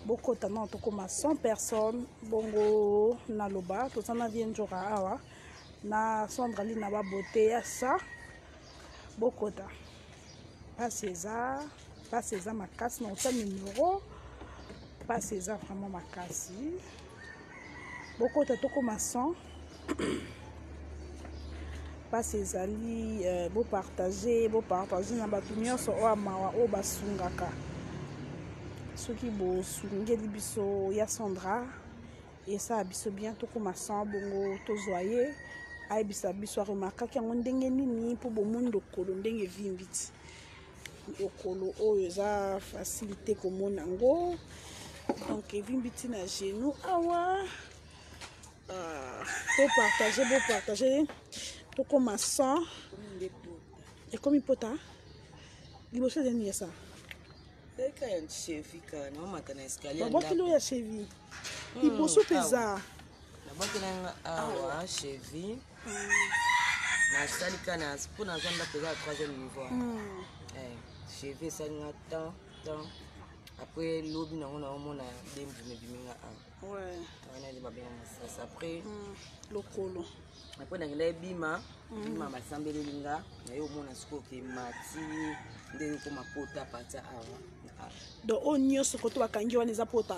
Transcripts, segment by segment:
Bokota nano tokóma 100 personnes. Bongo naloba toza na vie nzoka awa na Sandra Lina ba beauté ya sa. Bokota. Pasi eza, pasi eza makasi na otia numéro. Pasi eza vraiment makasi. Bokota tokóma 100. Pasi ezali, bopartage, bopartage na bato nyonso oyo ya mawa oyo basungaka. Soki bosungeli biso ya Sandra, esala biso bien tokóma 100 bongo tozwa ye ayebisa biso aremarkaki yango ndenge nini mpo bomoni lokolo ndenge evimbi ti. Lokolo oyo eza facile te komona yango, donc evimbi ti na genou awa. Bopartage, bopartage tokóma 100. Ekomi pota liboso eza nini esa? Babwakeli oyo ya cheville liboso mpenza. Nabwakelanga awa cheville, nasali ka na mpo nazwa ndako eza ya troisième niveau. Cheville esalinga temps temps, après lobi nango naomona dembume ebiminga awa wana nde babenga masasa. Après lokolo. Après nakenda ebima bima, basambeleli nga naye omona sikoyo ke mati nde ekoma pota partir awa. Donc oyo nyonso koto bakangi wana eza pota.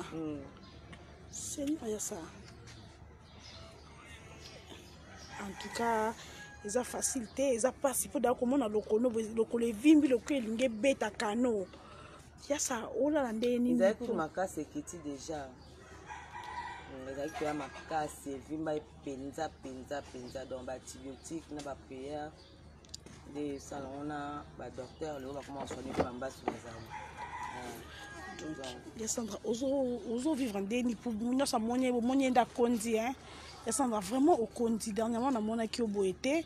Seigneur ya ça, en tout cas eza facile te, eza mpasi mpo daa komona lokolo, lokolo evimbi, lokolo elingi ebeta kano yasa olala nde nini? Ezalaki kutu makasi, ekiti déjà. Ezalaki koya makasi, evimba mpenza mpenza mpenza. Donc baantibiotique na baprière nde esala yango na badocteur lelo bakoma kosoigner mpe bambasu bazali. Ya Sandra, ozovivre ndeni po nyonso amoni, omoni ye nde akondi hein? Ya Sandra, vraiment okondi. Dernièrement namonaki yo boye te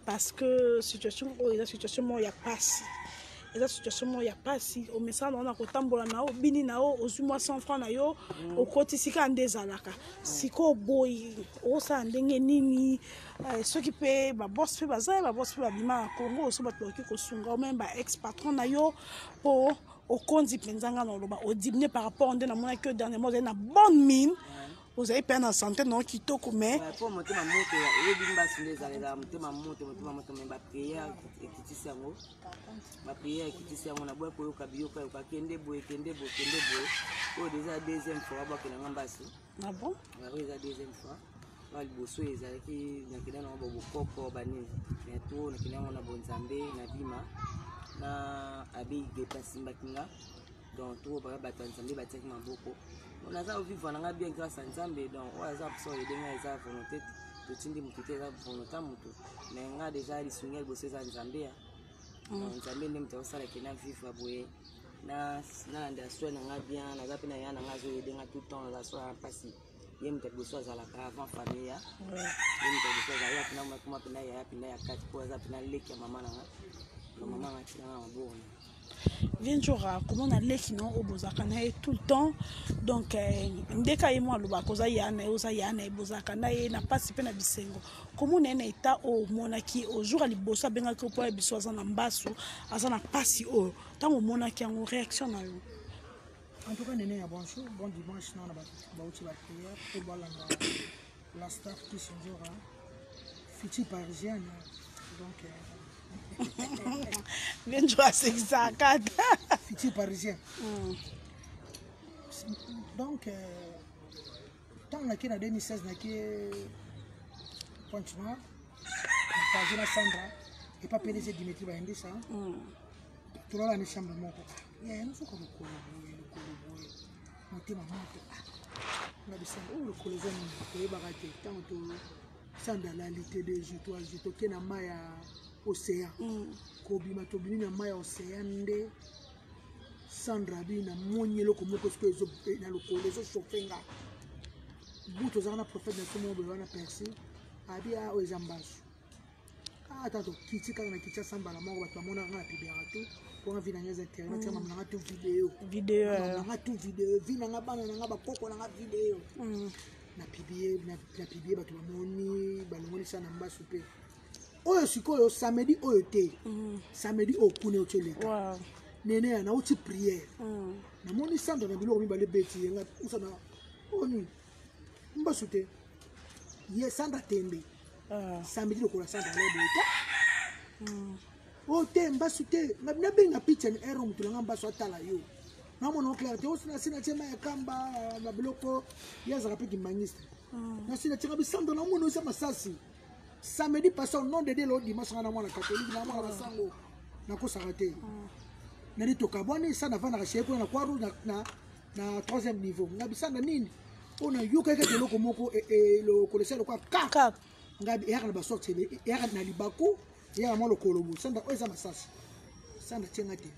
parce que situation oyo eza situation moko ya pasi, eza situation moko ya pasi. Omesana na wana kotambola na yo, obini na yo, ozwi mwa 100 franc na yo, okotisi kaka nde ezalaka. Sikoyo boye osala ndenge nini? Soki mpe babos mpe baza ye, babos mpe babima na Congo, so bato bakoki kosunga, meme ba ex patron na yo, mpo okonzi mpenza. Nga na oloba odiminuer par rapport nde namonaki yo dernièrement. Ozali na bonne mine, ozali mpe na santé na yo kitoko, mais po motema moto oyebi mbasu nde ezalelaka motema moto, motema moto. Me baprière ekitisi yango, baprière ekitisi yango. Naboya koyoka biyoka yoka, kende boye, kende boye, kende boye. Oyo déjà deuxième fois babwakelanga mbasu. Ah bon? Oyo eza deuxième fois. Oyo liboso ezalaki nakenda nango bokoko banini, mais to nakenda yango na bonzambe na bima na abe Igeta asimbaki nga. Donc to baya bato ya Nzambe batiaki maboko. Naza ovivre nanga bien grâce à Nzambe. Donc oyo aza biso oyede nga, eza volonté, totindi motu te, eza volonté ya motu. Mais nga déjà lisungi ya liboso eza Nzambe ya Nzambe nde moto azosalaki na vivre boye, nalandela soin na nga bien. Naza mpe na ya na nga azoyede nga tout le temps. Naza soin ya mpasi, ye moto ya liboso azalaka avant famille ya ye. Moto ya liboso azala ya mpena kuma mpena yaya mpena ya kati, mpo aza mpena leki ya mama na nga. Mama nga atikanga maboko na Venjora komona leki no oyo bozalaka na ye tout le temps. Donc ndeka ye mwa alobaka oza ya na ye, oza ya na ye, bozalaka na ye na mpasi mpe na bisengo. Komona ye na eta oyo omonaki au jour ya liboso abengaki mpo ya biso aza na mbasu, aza na mpasi oyo, ntango omonaki yango, réaction na yo? En tout cas, Néné, bonjour, bon dimanche, non, bauti ba prière pour balanda la star Kisindjora, future parisienne. Donc Venjora asekisaka. Futur parisien. Donc ntango nake na 2016, nake Pointe Noire, napartage na Sandra epa PDG Dimitri Bayendisa. Tolala ni chambre moko. Yaya, nozoka lokolo boye, lokolo boye, motema moto na bisango oyo, lokolo eza nini? Toyebaka te. Ntango to Sandra alali te 2 jours, 3 jours, toke na mai ya océan. Kobima, tobimi na mai ya océan nde Sandra abi namoni eloko moko sikoyo na lokolo ezochauffe nga. Bu tozalaka na prophète na biso moko boye wana Persi, abi a oyo eza mbasu. Ata tokiti kaka na Kinshasa, mbala moko bato bamonaka nga na publiaka tout mpona vie na nga eza internet. Tika mama nanga tout video. Video. Nanga tout video, vie nanga, bana nanga, bakoko nanga, video na publie, na publie, bato bamoni, balongoli sa na mbasu. Mpe oyo sikoyo samedi oyo te, samedi oyo kuna oti oleka. Nene ya nauti prière. Namoni Sandra na biloko mibale beti ye nga usa na oyo nini mbasu te ye Sandra tembe. Ah. Samedi lokola Sandra ale boye te. Oyo te mbasu te nabenga picha ni ero motu nanga mbasu atala yo. Namona oclair te osi nasi natie mai ya kamba na biloko ye azalaka mpe kimbangiste. Nasi natiaka bisandra namona oza masasi. Samedi passé au nom de Dieu le dimanche nga na mwana catholique na mwana basango nakosaka te. Nali tokabwani sa navandaka chez kuna na Croix Rouge na troisième niveau. Nga bisanda nini oyo nayokaki kaka eloko moko lokolo esa lokola kaka nga eyaka na basorte eyaka na libaku eyaka mwa lokolo bo sanda oyo eza masasi sanda tie nga te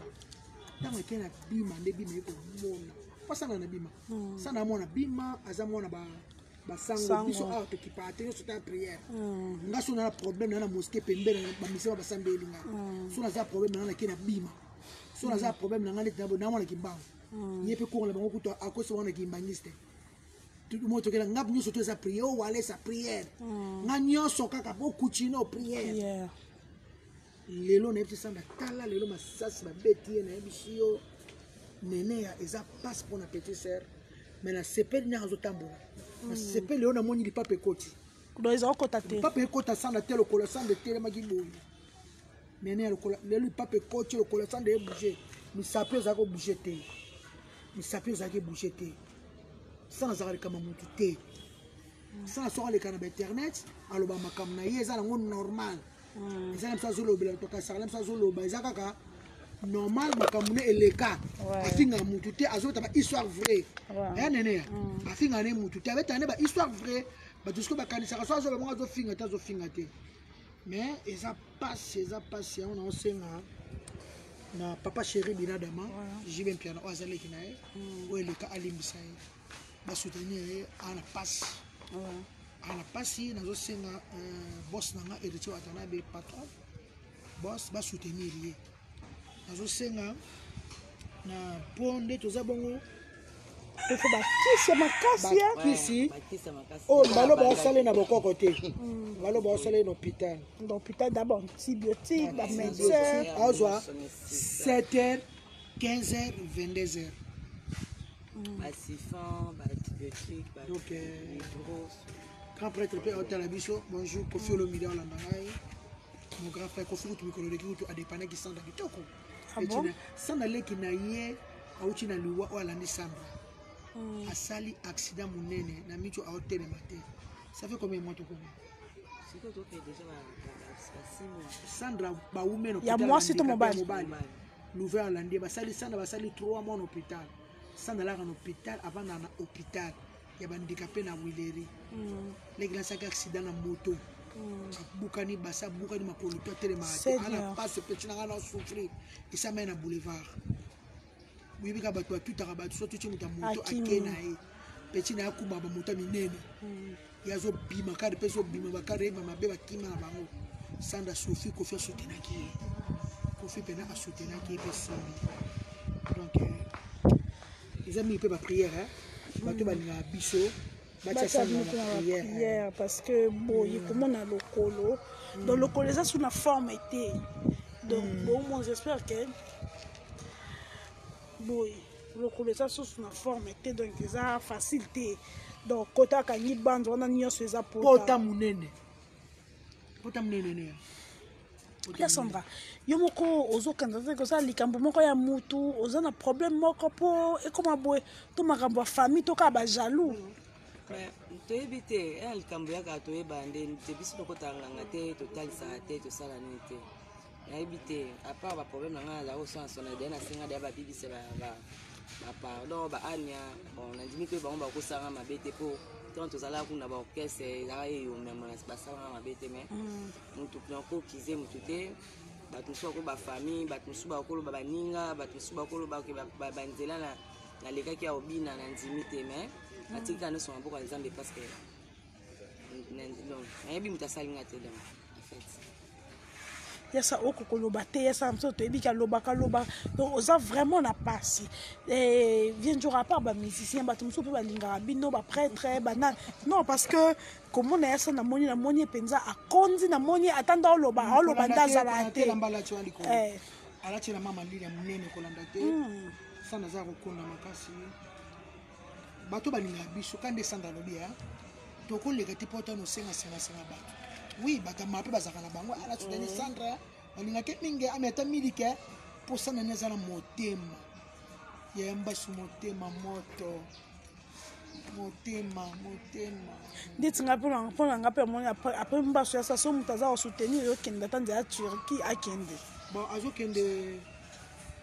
ntango ake na bima nde bima ye komona mpo sanda na bima sanda amona bima aza mwana basango biso awa tokipaka te nyonso ta prière nga so na na problème na na mosquée pembeni bamisema basambeli nga so naza problème na nga nake na bima so naza problème na nga neti na mwana kimbangu ye mpe kongo na bango kutu akosi wana kimbangiste mo tokela nga nyonso to eza prière o walesa prière nga nyonso kaka bokuchino prière lelo nayebisi sanda tala lelo masasi babeti ye nayebisi yo neneya eza passe mpona petit sœur mais nasepeli ndenge azotambola nasepeli lelo namoni lipapa ekoti donc eza okota te lipapa ekota sanda te lokola sanda etelemaki boye neneya lokola lelo lipapa ekoti lokola sanda ebouge misapi ezalaki kobouge te misapi ezalaki ebouge te sanda azalaka likama motu te sanda soki aleka na bainternet aloba makambo na ye eza nango normal eza na biso azolobela tokasaka na biso azoloba eza kaka normal makambo ne eleka afingaka mutu te azobeta ba histoire vrai ya nene ya afingaka ne mutu te abetaka ne ba histoire vrai bato sikoyo bakanisaka so azoloba bango azofinga te azofinga te mais eza pasi eza pasi yango naosenga na papa chéri binadama JB Mpiana oyo aza leki na ye oyo eleka alimbisa ye basoutenir ye aa na pasi aa na pasi nazosenga boss na nga héritier Watanabe patron boss basoutenir ye nazosenga na mpo nde toza bongo efo bakisi ya makasi bakisi oyo balo baosale na bokoko te balo baosale na hôpital na hôpital d'abord antibiotique bamédecin azwa 7 heures 15 heures 22 heures basifan baantibiotique donc grand prêtre mpe aotala biso bonjour Kofi Olomide aolanda ngai mon grand frère Kofi kutu mikolo eleki kutu adepanaki Sandra kitoko Sandra leki na ye auti na liwa oyo alandi Sandra asali accident monene na miso aotelema te ça fait combien mois tokomi Sandra baume ya mwasi to mobali louver alandi ye basali Sandra basali 3 mois na hôpital Sandra alaka na hôpital avandaka na hôpital ya bandikape na wileri leki nasalaki accident na moto abukani basi abukani makolo to atelemaka te ana pasi peti na ngai na souffrir esamai na boulevard boyebi kaka bato batutaka bato so tuti moto ya moto ake na ye peti na ye akuma bamoto ya minene ye azobima kare mpe ezobima bakare yeba mabe bakima na bango Sandra Sophie Kofi asutenaki ye Kofi mpena asutenaki ye mpe simbi donc eza mingi mpe baprière bato balingaka biso batia Sandra na prière parce que boye komona lokolo donc lokolo eza sous na forme te donc bon j'espère que boye lokolo eza susu na forme te donc eza facile te donc kota akangi bande wana nyonso eza pota monene pota monene ne ya Sandra yo moko ozokanda te oza likambo moko ya mutu oza na problème moko mpo ekóma boye to makambo ya famille to kaka bajaloux Toyebi te eya likambo yaka toyeba nde te biso tokotaka nganga te totalisaka te tosala nini te nayebi te à part baproblème na ngai nazala kosonasona deya nasenga deya babibisa bapardon baania bon nandimi mpe bango bakosalanga mabe te mpo ntango tozalaka kuna baorchestre ezalaka eyomema basalanga mabe te mais motu nakokize motu te bato mosusu bako bafamille bato mosusu bakoloba baninga bato mosusu bakoloba banzela nalekaki ya kobina na ndimi te mais natikaka nyonso maboko ya Nzambe parce que nayebi moto asalinga te donc en fait Yasa oko koloba te yasa mosusu toyebi ki alobaka loba donc oza vraiment na pasi vient jour à part bamusicien bato mosusu mpe balingaka bino baprêtre banani non parce que komona yasa namoni namoni mpenza akondi namoni ata nde aoloba aoloba nde azala te. Alati na mama lili ya monene kolanda te. Sandra aza kokonda makasi. Bato balingaka biso ka nde Sandra alobi ya tokoleka te mpo ata nosengasengasenga bato. Oui, bato ya mabe bazalaka na bango. Ala soutenir Sandra, balingaka mingi ami ata milike mpo Sandra nde aza na motema ya mbasu, motema moto, motema, motema. Ndeti nga, mpona nga mpe amoni après mbaso ya sa so moto aza kosoutenir, okende ata nzela Turquie, akende. Bon, azokende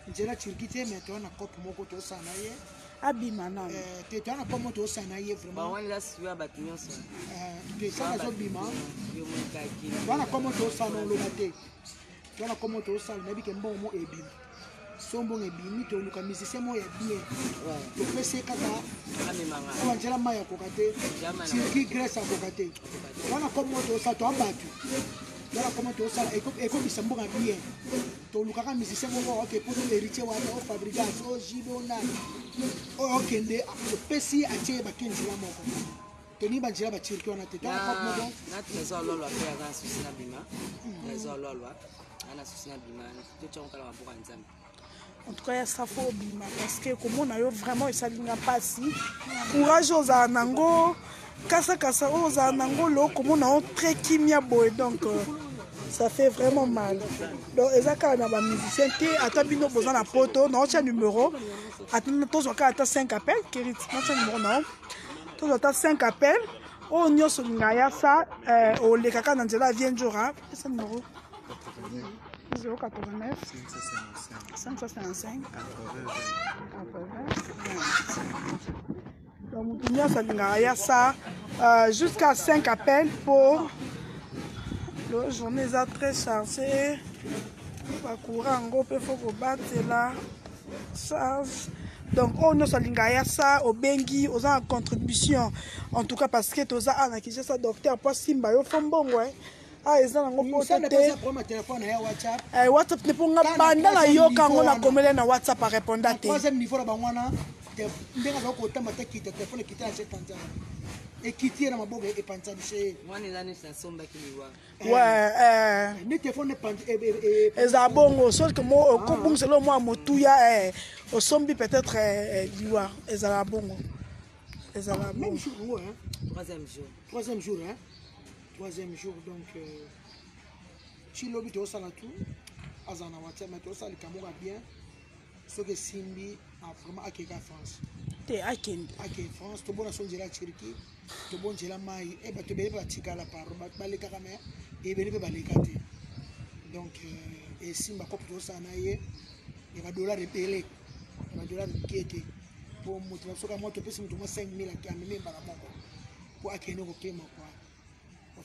nzela Turquie te, mais toza na cope moko tosala na ye. Abima nano. Te, toza na cope moko tosala na ye vraiment. Bango eza suya bato nyonso. Te, sala azobima, toza na cope moko tosala na oloba te, toza na cope moko tosala, nayebi ke mbongo mo ebima. So mbongo ebimi, toluka musicien moko ya bien, topesi ye kaka oyo nzela mai akoka te, Turquie, Grèce akoka te. Wana cope moko tosala, toa bato wana koma tosala ekobisa mboka bien. Tolukaka musicien moko oke poto, Héritier wana, o Fabrigas, o Jibo, nani oyo okende, topesi ye, atie ye, bake nzela moko. Tolingi banzela baturki wana te, towana cope moko. Na Trésor Lwalwa mpe aza na susi na bima. Trésor Lwalwa aza na susi na bima, totyango kala maboko ya Nzambe. En tout cas ya safo obima, parce que komona yo vraiment esalinga mpasi. Courage ozala nango, kasakasa oyo ozala nango, lo komona yo très kimia boye, donc ça fait vraiment mal. Donc eza kaka na bamusicien te, ata bino boza na poto. Naotya numéro, ata tozwa kaka ata 5 appel. Kerit, naotya numéro nao, tozwa ata 5 appel. Oyo nyonso olinga ya sa, oleka kaka na nzela ya Vienjora. Pesa numéro. 089 555 80. Donc moto nyonso alingaka ya sa, jusqu'à 5 appels po lo journée eza très chargée. Bacourant yango mpe fo kobatela charge. Donc oyo nyonso alingaka ya sa, obengi, oza na contribution. En tout cas, parce que toza awa na Kinshasa, docteur po asimba yo fo mbongo ah eza nango poto te. WhatsApp te, mpo nga banda nayoka yango, nakomela na WhatsApp, areponda te. Troisième niveau na bango wana, ndenge azala kotamba te, kita telefone ekita na se, epanzana, ekiti ye na maboko, epanzanise ye. Wana eza neti nasombaki liwa. Ouais. Nde telefone. Eza bongo, soki mo okobungisela mwa motuya, osombi peut-être liwa. Ezala bongo, ezala bongo. Jour yango. Troisième jour. Troisième jour, hein, troisième jour. Donc ti lobi tozosala tout, azala na WhatsApp, mais tozosala likambo ya bien. Soki esimbi vraiment, akeka France. Te, akende. Ake France, tobona so nzela ya Turquie, tobo nzela mai e bato ebele mpe batikala paro, balekaka, mais ebele mpe baleka te. Donc esimba kope tozosala na ye ya badollar ebele, ya badollar mike te, po moto soki mwa topesi moto mwa 5000, amemi mbala moko po akende kopema kua.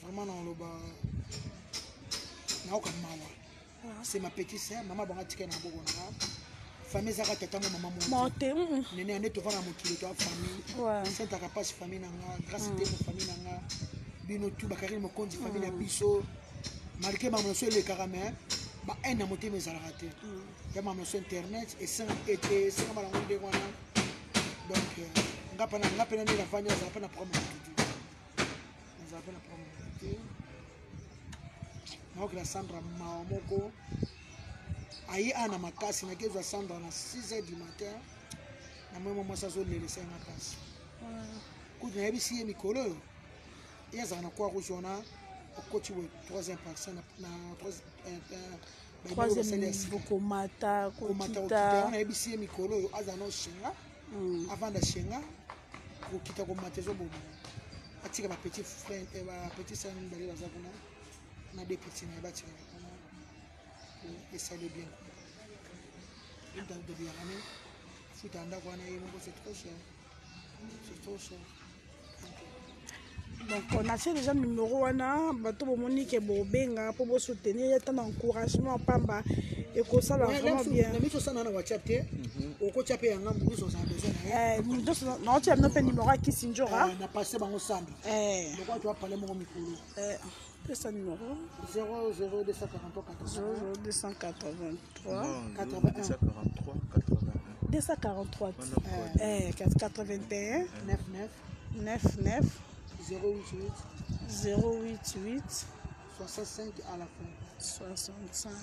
Vraiment naoloba, naoka mawa. C'est ma petite sœur, mama bango atika na maboko na nga. Famille ezaka tata mo mama mo te. Nene ande tovanda na mokili, toa famille. Sentaka mpasi, famille na nga, grâce te mo famille na nga, bino tu bakarine mokonzi, famille na biso. Malgré makambo na so elekaka, mais bahaine na motema ezalaka te. Ya makambo na so internet esengama nango ndenge wana. Donc nga mpena, nga mpena nde navandi, nazala mpe na problème ya motu te, nazala mpe na problème ya motu te. Naokela Sandra mawa moko aye a na makasi. Nakezwa Sandra na 6 heures du matin, na moi mwa mwasi azolelesa yanga mpasi. Kutu nayebisi ye mikolo oyo ye azalaka na Croix Rouge wana, okoti boye troisième personne na troisième niveau, komata. Komata, kokita. Nayebisi ye mikolo oyo azala na oshenga, avanda shenga, kokita komata ezoboma. Atika bapetit frère, bapetit sœur mibale baza kuna na deux petits na ye, batikaka kuna, esali bien. Dobiyaka ne afuta ya ndako wana ye moko, c'est trop cher, c'est trop cher. Donc natie déjà numéro wana. Bato bomoni ke bobenga mpo bosoutenir ye, ata na encouragement pamba ekosala vraiment bien. Na miso osala na WhatsApp te, okotia mpe yanga nyonso ozala besoin na ye. Nyonso naotia bino mpe numéro ya Kisi Njora. Na passe bango Sandre lokwa to apale moko mikolo. Pesa numéro. 00 243. 00 283. 81. 243 81. 243 81. 99. 99. 088. 088. 65 à la fin. 65.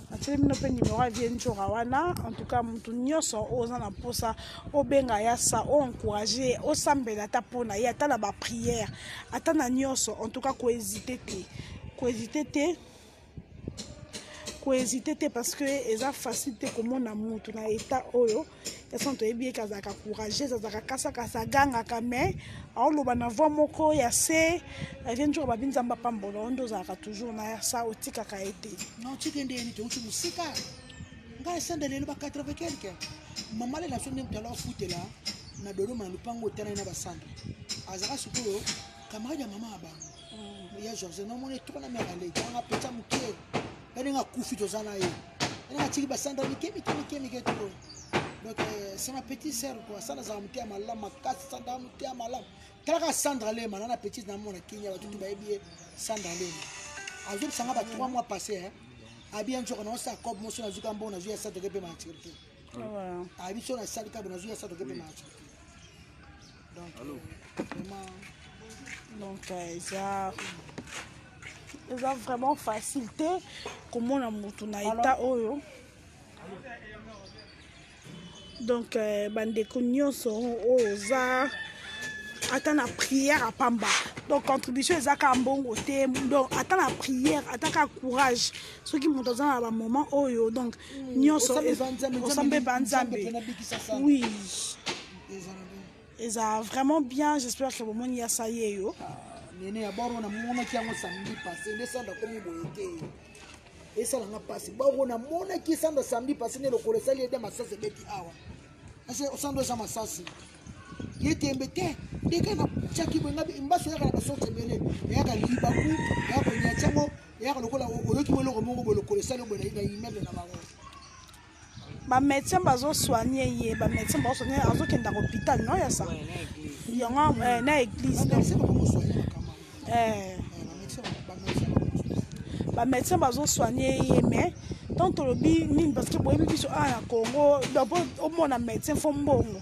Natieli bino mpe numero ya vie Ndjora wana. En tout cas motu nyonso oyo oza na mposa obenga ya sa, oencourage ye, osambela ata mpo na ye, ata na baprière, ata na nyonso. En tout cas kohésite te, kohésite te, kohésite te, parce que eza facile te komona motu na état oyo. Ya santo toyebi ye azalaka courageuse, azalaka kasakasa, agangaka, mais aoloba na voix moko ya se. Vie Ndjora babi Nzambe apambola oyo nde ozalaka toujours na ya sa, otikaka ye te. Non, tike ndeni touti mosika. Ngai esanda lelo ba 80 quelque. Mama lela so nde moto ala ofutela na Dodoma na lupango otana ye na basandre. Azalaka sikoyo camarade ya mama ya bango ya George. Namoni tro na mare aleki anga peta moke, ya ndenge akufi toza na ye, ndenge atiki basandre mike mike mike mike trop. Donc c'est ma petite sœur quoi. Sandra azalaka mote ya malamu makasi. Sandra mote ya malamu. Talaka Sandra Lema na petite na mona Kenya, bato tu bayebi ye. Sandra Lema azobisanga ba 3 mois passé, hein, abi ya nzoka naosala cope moso nazwika mbongo, nazwi ya sa toke mpe maturité. Abi so nasali kabe, nazwi ya sa toke mpe maturité. Donc vraiment. Donc eza vraiment facile te komona motu na état oyo. Donc bandeko nyonso oyo oza ata na prière ya pamba, donc contribution eza kaka mbongo te. Donc ata na prière, ata kaka courage, soki moto aza na bamoment oyo, donc nyonso osambeba Nzambe. Oui, eza vraiment bien. J'espère que bomoni ya sa ye yo. Nene ya boro namonaki yango samedi passé nde Sandra komi boye te, esalanga mpasi. Boro namonaki Sandra samedi passé nde lokolo esali ede masasi ebeti awa. Sandra eza masasi ye tembe te, ndenge natiaki boye ngabi mbaso eyaka na basorte ebele, eyaka libaku, eyaka koniati yango, eyaka lokola oyoki mo eloko moko boye, lokolo esali boye na immeuble na bango. Bamédecin bazosoigne ye, bamédecin bazosoigne, azokenda hôpital no ya sa yango na église. Bamédecin bazosoigne ye, mais tant tolobi nini, parce que boyebi biso awa na Congo, donc omona médecin faut mbongo.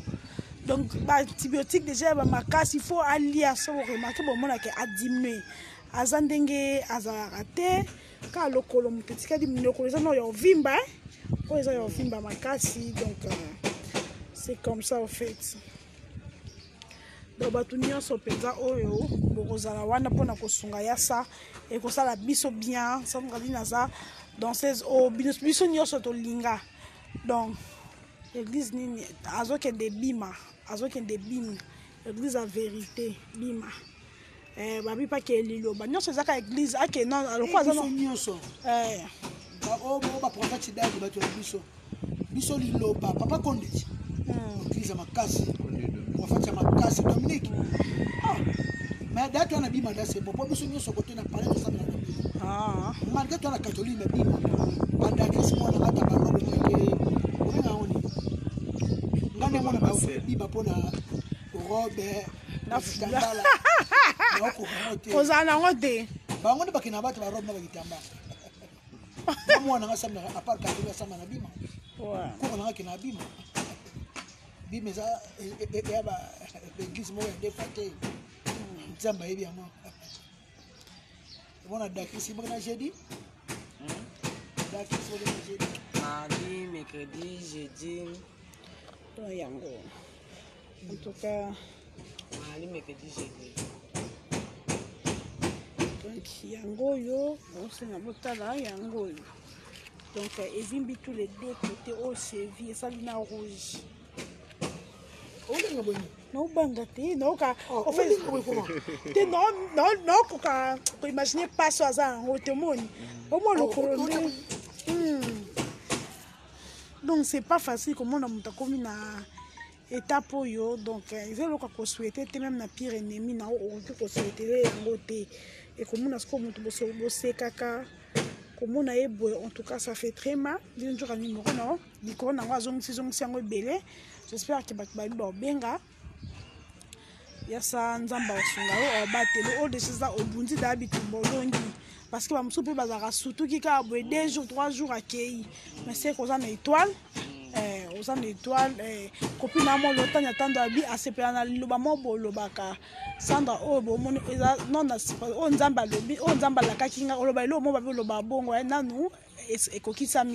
Donc baantibiotique déjà ya bamakasi, faut alia. So boremarke, bomonake adiminue, aza ndenge azalaka te, kaka lokolo moto etikali, lokolo eza nao ya ovimba, oyo eza ya ovimba makasi. Donc c'est comme ça au fait. Donc bato nyonso mpenza oyo bokozala wana mpona kosunga ya sa, ekosala biso bien. Sandra aza danseuse oyo biso nyonso tolinga. Donc église nini azokende? Bima, azokende Bima, église ya vérité Bima. Babi pake liloba nyonso ezaka église ake non lokola aza nyonso oyo baprophète dadi, bato ya biso, biso liloba papa Kondeti, église ya makasi, prophète ya makasi Dominique. Mais date wana Bima da, c'est bon po biso nyonso kote na palais tosambela na Bima, malgré to na catholique, mais Bima banda Krist mwana kata barobe monake obenga yango nini, nga nde mona Bima mpona robe. Kitambala kozala nango te. Bango nde bakenda bato barobe na bakitambala. Mwana nga samba, à part catholique, asamba na Bima. Koko nanga kenda na Bima. Bima eza ya baeglise moko ya ndefa te, Nzambe ayebi yango. Omona Dakisi moko na jeudi, Dakisi moko na jeudi. Mardi, mercredi, jeudi. Donc yango, en tout cas. Mardi, mercredi, jeudi. Donc yango oyo osenga botala yango oyo. Donc evimbi tous les deux côtés, oyo cheville esali na rouge. Olinga boye? Naobanga te, naoka te, naokoka koimagine mpasi oyo aza yango te. Omoni omwa lokolo nde. Donc c'est pas facile komona moto akomi na étape oyo. Donc eza eloko ya kosouhaite te, même na pire ennemi na okoki kosouhaitele yango te. Ekomona sikoyo moto bosekaka, komona ye boye, en tout cas ça fait très mal. Ndi nzoka numéro na likolo nango azongisi zongisi yango ebele. J'espère ke bato bayebi baobenga yasa. Nzambe akosunga yo, aobatele oyo deja eza obundi daya bitumba, olongi, parce que bamosusu mpe bazalaka sutuki kaka boye 2 jours, 3 jours, akei. Mais seke oza na étoile. Toza na étoile eh, copine na molo tanya tando abi asepela na liloba mo bolobaka Sandra oyo bomoni eza non oyo Nzambe alobi, oyo Nzambe alakaki nga oloba eloko mo babi oloba bongo eh, nanu ekokisami.